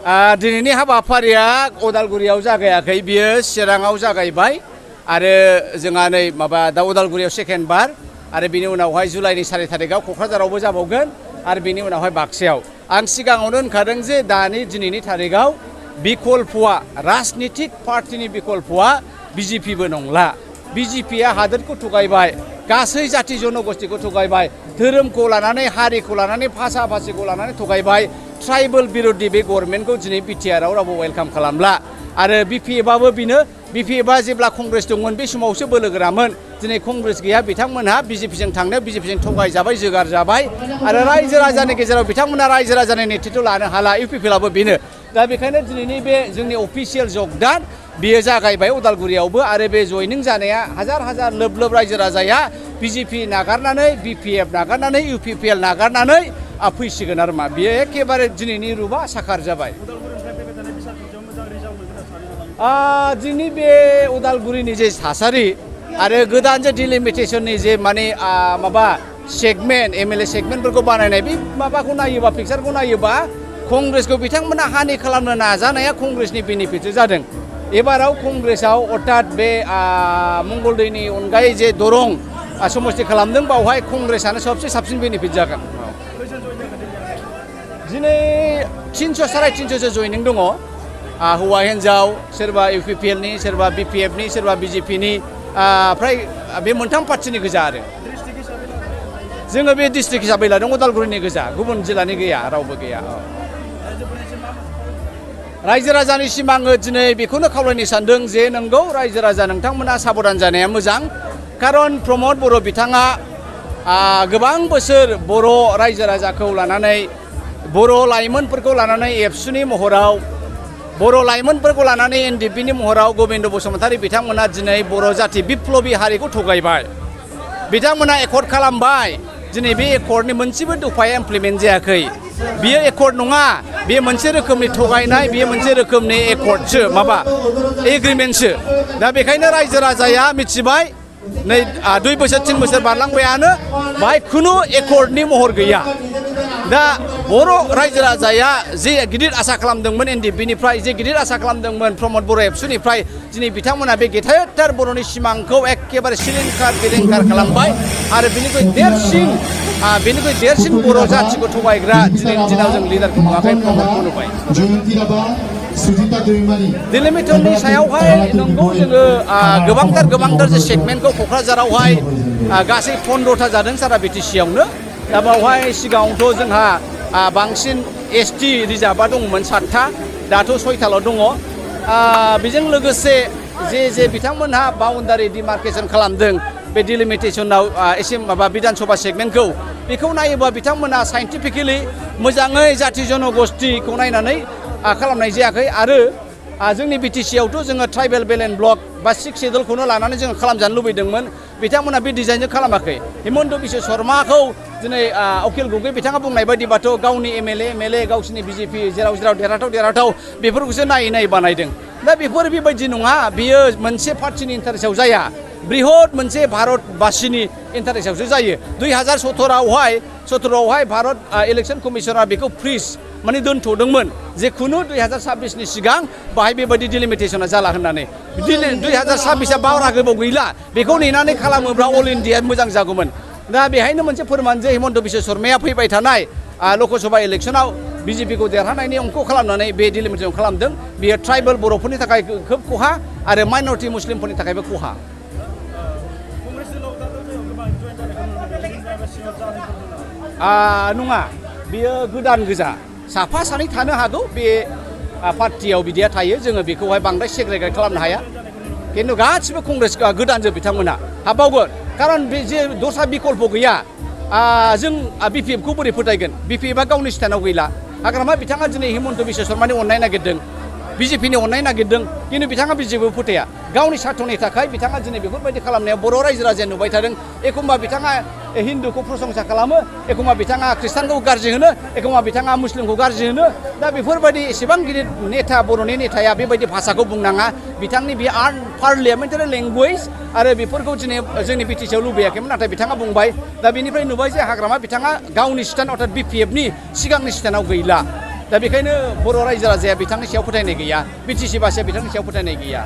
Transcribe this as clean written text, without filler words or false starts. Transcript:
दिनैनि हाबाफारिया उदालगुरियाव जागायाखै बियो चिराङाव जागायबाय आरो जोंहा नै दा उदालगुरियाव सेकेन्ड बार आरो बिनि उनावहाय जुलाइनि 4 तारिखआव क'क्राझारावबो जाबावगोन आरो बिनि उनावहाय बाक्सायाव आं सिगाङावनो होनखादों जे दिनैनि तारिखआव बिकल्पआ राजनितिक पार्टिनि बिकल्पआ बिजेपिबो नंला बिजेपिया हादोरखौ थगायबाय गासै जाति जनगोष्ठीखौ थगायबाय धोरोमखौ लानानै हारिखौ लानानै भाषा भाषिखौ लानानै थगायबाय ट्राइबेल बिरोधी बे गभर्नमेन्टखौ दिनै बिटिआरआव रावबो वेलकाम खालामला आरो बिपिएफआबो बेनो बिपिएफआ जेब्ला कंग्रेस दंमोन बे समावसो बोलोगोरामोन दिनै कंग्रेस गैया बिथांमोनहा बिजेपिजों थांनो बिजेपिजों थगायजाबाय जोगार जाबाय आरो रायजो राजानि गेजेराव बिथांमोना रायजो राजानि नेतृत्व लानो हाला इउपिपिएलआबो बेनो दा बेखायनो दिनैनि बे जोंनि अफिसियेल जगदान बियो जागायबाय उदालगुरियावबो आरो बे जयनिं जानाया हाजार हाजार लोब लोब रायजो राजाया बिजेपि नागारनानै बिपिएफ नागारनानै इउपिपिएल नागारनानै फैसिगोन आरो मा बियो एखेबारे दिनैनि रुपा साखार जाबाय जोंनि बे उदालगुरिनि जे थासारि आरो गोदान जे डिलिमिटेसननि जे माने सेगमेन्ट एमएलए सेगमेन्टफोरखौ बानायनाय बे माबाखौ नायोबा पिक्सारखौ नायोबा कंग्रेसखौ बिथांमोना हानि खालामनो नाजानाया कंग्रेसनि बेनिफिटसो जादों एबाराव कंग्रेसआव अर्थात बे मंगलदैनि अनगायै जे दरं समस्ति खालामदों बावहाय कंग्रेसआनो सबसे साबसिन बेनिफिट जागोन दिनै 300 साराय 300सो जयनिं दङ हौवा हिन्जाव सोरबा इउपिपिएलनि सोरबा बिपिएफनि सोरबा बिजेपिनि फ्राय बे मोनथाम पार्टिनि गोजा आरो जोङो बे डिस्ट्रिक्ट हिसाबै लादों उदालगुरिनि गोजा गुबुन जिल्लानि गैया रावबो गैया रायजो राजानिसिम आङो दिनै बेखौनो खावलायनो सानदों जे नंगौ रायजो राजा नोंथांमोना साबधान जानाया मोजां खारन प्रमद बर' बिथाङा गोबां बोसोर बर' रायजो राजाखौ लानानै बर' लाइमोनफोरखौ लानानै एबसुनि महराव बर' लाइमोनफोरखौ लानानै एनडिएफबिनि महराव गबिन्द बसुमतारी बिथांमोना दिनै बर' जाथि बिप्लबी हारिखौ थगायबाय बिथांमोना एकर्ड खालामबाय दिनै बे एकर्डनि मोनसेबो दफाया इमप्लिमेन्ट जायाखै बियो एकर्ड नङा बे मोनसे रोखोमनि थगायनाय बेयो मोनसे रोखोमनि एकर्डसो एग्रिमेन्टसो दा बेखायनो रायजो राजाया मिथिबाय नै 2 बोसोर 3 बोसोर बारलांबायानो बाहाय खुनु एकर्डनि महर गैया दा बर' रायजो राजाया जे गिदिर आसा खालामदोंमोन एनडिएफबिनिफ्राय जे गिदिर आसा खालामदोंमोन प्रमद बर' एबसुनिफ्राय दिनै बिथांमोना बे गेदेरथार बर'नि सिमांखौ एखेबारे सिलिंखार बिलिंखार खालामबाय आरो बेनिख्रुइ देरसिन बर' जाथिखौ थगायग्रा दिनैनि दिनाव जों लिडारखौ नुवाखै प्रमदखौ नुबाय डिलिमिटेसननि सायावहाय नंगौ जोङो गोबांथार जे सेगमेन्टखौ क'क्राझारावहाय गासै 15टा जादों सारा बिटिसिआवनो दा बावहाय सिगाङावथ' जोंहा बांसिन एसटि रिजार्भआ दंमोन 7टा दाथ' 6टाल' दङ बेजों लोगोसे जे बिथांमोनहा बाउन्डारि डिमार्केसन खालामदों बे डिलिमिटेसनाव एसे बिधानसभा सेगमेन्टखौ बेखौ नायोबा बिथांमोना साइन्टिफिकेलि मोजाङै जाति जनगोष्ठीखौ नायनानै खालामनाय जायाखै आरो जोंनि बिटिसिआवथ' जोङो ट्राइबेल बेलेन्स ब्लक बा 6 शेड्युलखौनो लानानै जोङो खालामजानो लुबैदोंमोन बिथांमोना बे डिजाइनजों खालामाखै हिमन्त बिश्व शर्माखौ दिनै अखिल गगৈ बिथाङा बुंनाय बायदिबाथ' गावनि एमएलए गावसिनि बिजेपि जेराव देरहाथाव बेफोरखौसो नायै बानायदों दा बेफोर बेबायदि नङा बियो मोनसे पार्टिनि इन्टारेस्टआव जाया बृहत मोनसे भारतबासिनि इन्टारेस्टआवसो जायो 2017आवहाय भारत इलेक्सन कमिसना बेखौ फ्रिज माने दोनथ'दोंमोन जे खुनु 2026नि सिगां बाहाय बेबायदि डिलिमिटेसना जाला होननानै 2026आ बारा गोबाव गैला बेखौ नेनानै खालामोब्ला अल इन्डिया मोजां जागौमोन दा बेहायनो मोनसे फोरमान जे हिमन्त बिश्व शर्माया फैबाय थानाय लकसभा इलेक्सनाव बिजेपिखौ देरहानायनि अंक खालामनानै बे डिलिमिटेसन खालामदों बेयो ट्राइबेल बर'फोरनि थाखाय खोब खहा आरो माइनरिटि मुस्लिमफोरनि थाखायबो खहा नङा बेयो गोदान गोजा साफा सानै थानो हागौ बे पार्टियाव बिदिया थायो जोङो बेखौहाय बांद्राय सेग्रेगेट खालामनो हाया खिन्थु गासिबो कंग्रेस गोदानजों बिथांमोना हाबबावगोन खारन बे जे दस्रा बिकल्प गैया जों बिपिएफखौ बोरै फोथायगोन बिपिएफआ गावनि स्टेन्डआव गैला हाग्रामा बिथाङा दिनै हिमन्त बिश्व शर्मानि अननाय नागिरदों बिजेपिनि अननाय नागिरदों खिन्थु बिथाङा बिजेपिखौ फोथाया गावनि सार्थनि थाखाय बिथाङा दिनै बेफोरबायदि खालामनायाव बर' रायजो राजाया नुबाय थादों एखमबा बिथाङा हिन्दुखौ प्रशंसा खालामो एखमबा बिथाङा ख्रिस्टानखौ गाज्रि होनो एखमबा बिथाङा मुस्लिमखौ गाज्रि होनो दा बेफोरबायदि एसेबां गिदिर नेता बर'नि नेताया बेबायदि भाषाखौ बुंनाङा बिथांनि बे पार्लियामेन्टारि लेंगुवेज आरो बेफोरखौ दिनै जोंनि बिटिसिआव लुबैयाखैमोन नाथाय बिथाङा बुंबाय दा बेनिफ्राय नुबाय जे हाग्रामा बिथाङा गावनि स्टेन्ड अर्थात बिपिएफनि सिगांनि स्टेन्डआव गैला दा बेखायनो बर' रायजो राजाया बिथांनि सायाव फोथायनाय गैया, बिटिसि बासिया बिथांनि सायाव फोथायनाय गैया।